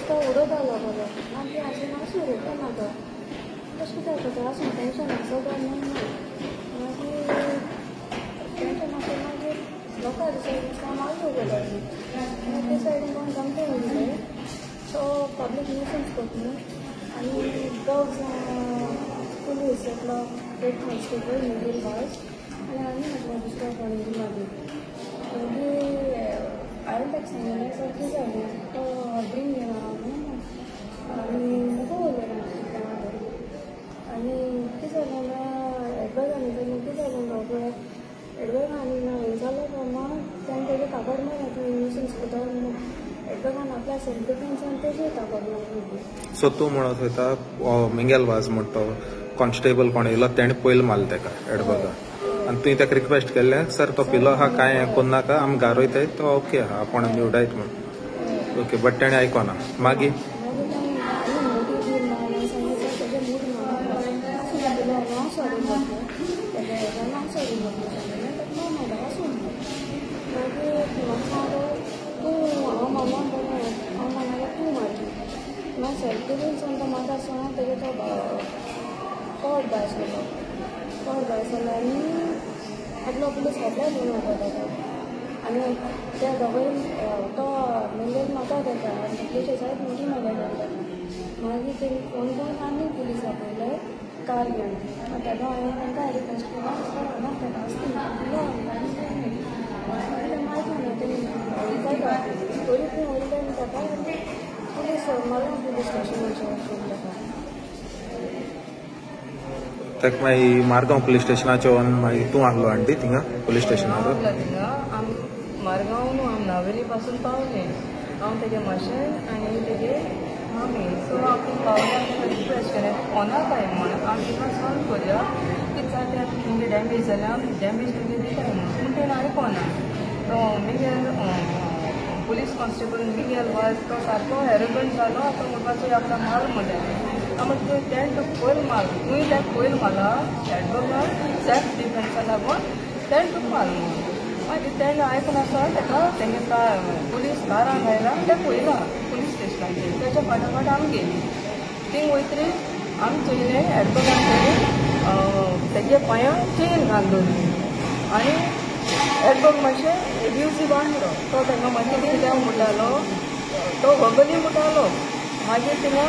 तो उडोवपाक लागलो. मागीर आसूं आसूं उडयता ना तो तशें कित्याक करता आसूं टेंशन आसो न्हू. मागीर टेंशन आसूं मागीर लोकां दिसा मारलो गेलो मागीर ते सायडीन कोण कंप्लेन दिले सो पब्लीक न्यूसन्स करता न्हू आनी डॉग्स पुलीस एकलो हेड कॉन्स्टेबल मिगेल वाज आनी आनी एकलो दुसरो कोण येयलो. मागीर मागीर हांवें ताका सांगलें सर कितें जालें तो ड्रिंक घेना आनी मुगो उलयना आनी कितें जालें म्हळ्यार एडवर्गान कितें जालें पळय एडवर्गान आनी हें जालो प्रमाण तेणें तेजें कागद मारलें तूं न्यूसन्स करता म्हणून एडवर्गान आपल्या सेल्फ डिफेन्सान तेजेर कागद मारलें. सो तूं म्हणत वयता मिंगेल वाज म्हणटा कॉन्स्टेबल कोण येयलो तेणें पयलीं मारलें तेका एडवर्गान आनी तुवें ताका रिक्वेस्ट केल्लें सर तो पिलो आहा कांय हें करनाका आमी घार वयताय तो ओके आहा आपूण आमी उडयत म्हूण. ओके बट तेणें आयकोना. मागीर सेल्फ डिफेन्सान तो मारता आसतना तेजे तो कोट भायर सरलो कोट भायर सरलो आनी आपलो पुलीस फाटल्यान घेवन वता ताका आनी त्या दोगांय तो मेल्लेर मारता ताका आनी तकलेच्या सायड मुठी मारता ताका. मागीर तेणी फोन करून आनी पुलीस आपयले कार घेवन तेन्ना हांवें तांकां रिक्वेस्ट केला सर हांगा ताका आसता मागीर ना तेणी तरी पूण वयले आनी ताका पुलीस मारगांव पुलीस स्टेशनाचेर वचून ताका ताका मागीर मारगांव पुलीस स्टेशनाचेर वचून मागीर तूं आहलो आंटी थिंगा पुलीस स्टेशनार थिंगा आमी मारगांव न्हू आमी नावेली पासून पावले. हांव तेगे माशेन आनी तेगे मामी. सो हांव थिंग पावलें आनी ताका रिक्वेस्ट केलें कोना काय म्हूण आमी हिंगा सॉल्व करुया कितें जाता तें तुमगे डॅमेज जाल्या आमी डॅमेज तुमगे दिताय म्हूण. पूण तेणें आयकोना. तो मिगेल पुलीस कॉन्स्टेबल मिगेल वाज तो सारको एरोगंट जालो. आतां म्हणपाचो आपलो माल म्हणटाले आमी तेणें तुका पयल माल तुवें ताका पयल मारला एडवर्गान सेल्फ डिफेन्सा लागून तेणें तुका माल म्हणून. मागीर तेणें आयकनासतना ताका तेंगे पुलीस कारान आयला ताका वयला पुलीस स्टेशनाचेर. तेच्या फाटाफाट आमी गेली थिंग वयतरी आमी चोयलें एडवर्गान तेणी तेगे पांयां चेन घालून दवरली आनी एडवर्ग मातशें एब्युजीव आहलो. तो तांकां मातशें कितें म्हणटालो तो व्हगली म्हणटालो. मागीर थिंगा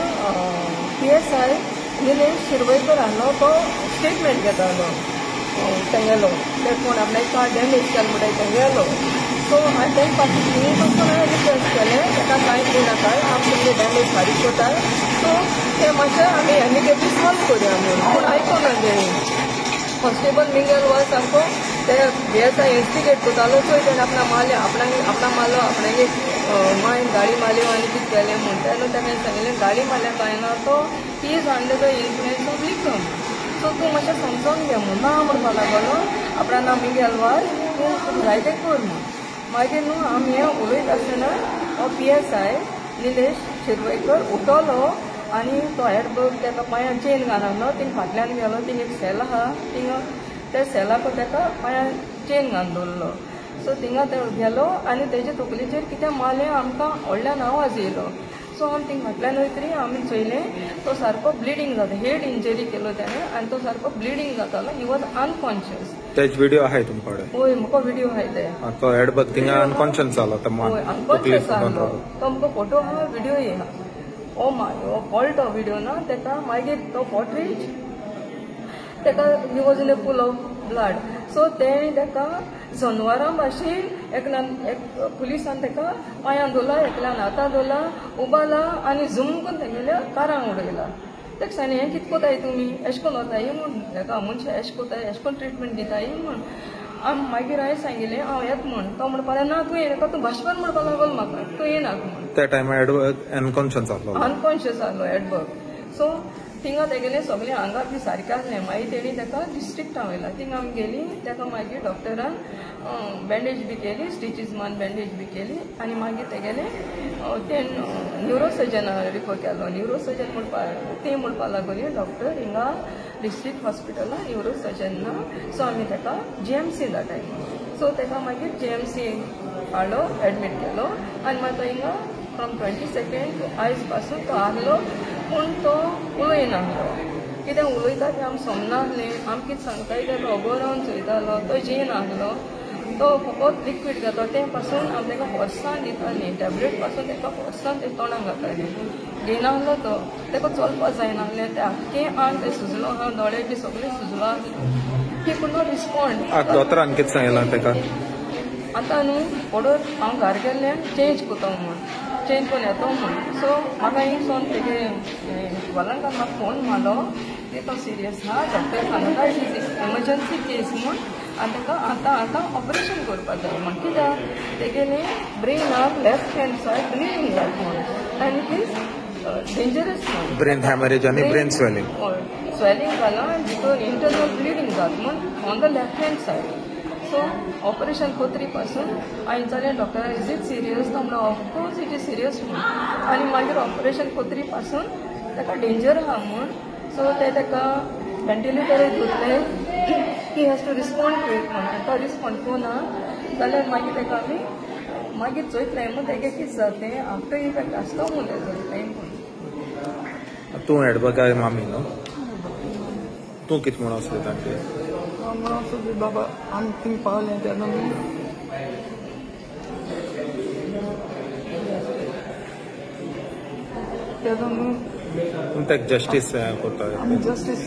PSI Nilesh Shirvaikar आहलो तो स्टेटमेंट घेतालो तेंगेलो ते कोण आपणाक कार डॅमेज केल म्हणटाय तेंगेलो. सो हांवें तेंका पासून हांवें रिक्वेस्ट केलें ताका कांय दिनाकाय आमी तुमगे डॅमेज फारीक कोताय सो ते मातशें आमी एमिकेबली सॉल्व करुया म्हणून. पूण आयकोना तेणी. कॉन्स्टेबल मिंगेल वाज सामको ते PSI instigate करतालो. चोय तेणें आपणा मारले आपणाक आपणा मारलो आपणागे मायन गाडी मारल्यो आनी कितें केलें म्हूण. तेन्ना ताणें सांगलें गाडी मारल्या कांय ना तो he is under the influence of liquor so तूं मातशें समजोन घे म्हूण. ना म्हणपाक लागलो आपणा ना मिगेल वाज तूं तुका जाय तें कर म्हूण. मागीर न्हू आमी हें उलयत आसतना हो PSI Nilesh Shirvaikar उठलो आनी तो एडवर्ग ताका पांयां चेन घालून थिंग फाटल्यान गेलो. थिंग एक सेल आहा थिंगा त्या सेलाक ताका पांयां चेन घालून दवरलो. सो थिंगा तो गेलो आनी तेजे तकलेचेर कितें मारलें आमकां व्हडल्यान आवाज येयलो. सो आमी थिंग फाटल्यान वयतरी आमी चोयलें तो सारको ब्लिडींग जाता हेड इंजरी केलो तेणें आनी तो सारको ब्लिडींग जातालो. He was unconscious. तेज व्हिडिओ आहाय तुमचे कडेन? हय म्हाका व्हिडिओ आहाय ते. तो एडवर्ग थिंगा अनकॉन्शियस जालो. हय अनकॉन्शियस जालो तो आमकां फोटो आहा व्हिडिओय आहा. ओ my हो कळटो व्हिडिओ ना ताका. मागीर तो पोट्रीज ताका he was in a pool of blood. So तेणें ताका जनवरां भाशेन एकल्यान एक पुलिसान ताका पांयान धरला एकल्यान हातान धरला उबारला आनी झुमकून तेगेल्या कारान उडयला. ताका सांगलें हें कितें कोताय तुमी एशें कोन्न वताय म्हूण ताका मनशां एशें कोताय एशें कोन्न ट्रिटमेंट दिताय म्हूण. आमी मागीर हांवें सांगिल्लें हांव येता म्हूण. तो म्हणपाक ना तूं येनाका तूं भाशण म्हणपाक लागलो म्हाका तूं येनाका म्हूण. त्या टायमार एडवर्ग अनकॉन्शियस जालो. अनकॉन्शियस जालो एडवर्ग. सो थिंगा तेगेलें सगळें आंगाक बी सारकें आसलें. मागीर तेणी ताका डिस्ट्रिक्टां व्हेला. थिंगा आमी गेली ताका मागीर डॉक्टरान बँडेज बी केली स्टिचीस मारून बँडेज बी केली आनी मागीर तेगेलें तें न्युरोसर्जना रिफर केलो. न्युरोसर्जन म्हणपा ते म्हणपाक लागली डॉक्टर हिंगा डिस्ट्रिक्ट हॉस्पिटलान न्युरोसर्जन ना सो आमी ताका GMC धाडाय. सो ताका मागीर GMC हाडलो एडमीट केलो आनी मागीर तो हिंगा फ्रॉम 22 आयज पासून तो आहलो पूण तो उलयनासलो. कितें उलयता तें आमी समजनासलें. आमी कितें सांगताय तें तो उबो रावन चोयतालो. तो जेयनासलो. तो फकत लिक्वीड घेता तें पासून आमी ताका फोर्सान दितालीं. टॅबलेट पासून ताका फोर्सान तें तोंडाक घातालीं. घेयनासलो तो. ताका चलपाक जायनासलें. तें आख्खें आंग तें सुजलो आहा, दोळे बी सगळें सुजलो आसलें. He could not respond. दोतोरान कितें सांगलां ताका? आतां न्हू ऑर्डर हांव घरा गेल्ल्यान चेंज करता म्हूण, चेंज करून येतो म्हूण. सो म्हाका हिंगसोन तेगे वलंकान म्हाका फोन मारलो की तो सिरियस ना, डॉक्टर सांगता it is emergency केस म्हूण आनी ताका आतां आतां ऑपरेशन करपाक जाय म्हूण. कित्याक तेगेले ब्रेनाक लेफ्ट हँड सायड ब्लिडींग जाता म्हूण आनी it is dangerous म्हूण. ब्रेन हॅमरेज आनी ब्रेन स्वेलिंग. स्वेलिंग जालां आनी भितर इंटरनल ब्लिडींग जाता म्हूण on the left hand side. So operation कोतरी पासून हांवें विचारलें डॉक्टरा is it serious? तो म्हणलो ऑफकोर्स it is serious म्हूण. आनी मागीर ऑपरेशन कोतरी पासून ताका डेंजर आहा म्हूण. सो ते ताका व्हेंटिलेटरूय धरले. He has to respond to it म्हूण. तो रिस्पोंड कोना जाल्यार मागीर ताका आमी मागीर चोयतले म्हूण तेगे कितें जाता तें आफ्टर इफेक्ट आसलो म्हूण तेजो टायम म्हूण. तूं हेडबगाय मामी न्हू, तूं कितें म्हणून आसलें तांचे? म्हणून बाबा आमी थिंग पावलें तेन्ना तेन्ना ताका जस्टीस करता. आमी जस्टीस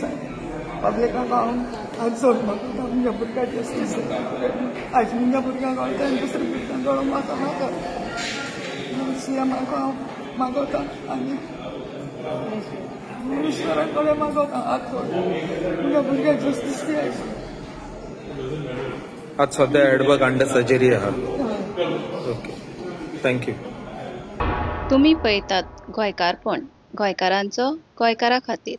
पब्लिकाक हांव हात जोड मागता आमच्या भुरग्याक जस्टीस. आयज म्हज्या भुरग्यांक कळटा आनी दुसऱ्या भुरग्यांक कळो म्हाका नाका. सी एमाक हांव मागवता आनी मिनिस्टरा कडेन मागवता हात जोड म्हज्या भुरग्याक जस्टीस दी. आज सध्या एडबर्ग अंडर सर्जरी आहा. Okay, thank you. तुमी पळयतात गोंयकारपण, गोंयकारांचो गोंयकारा खातीर.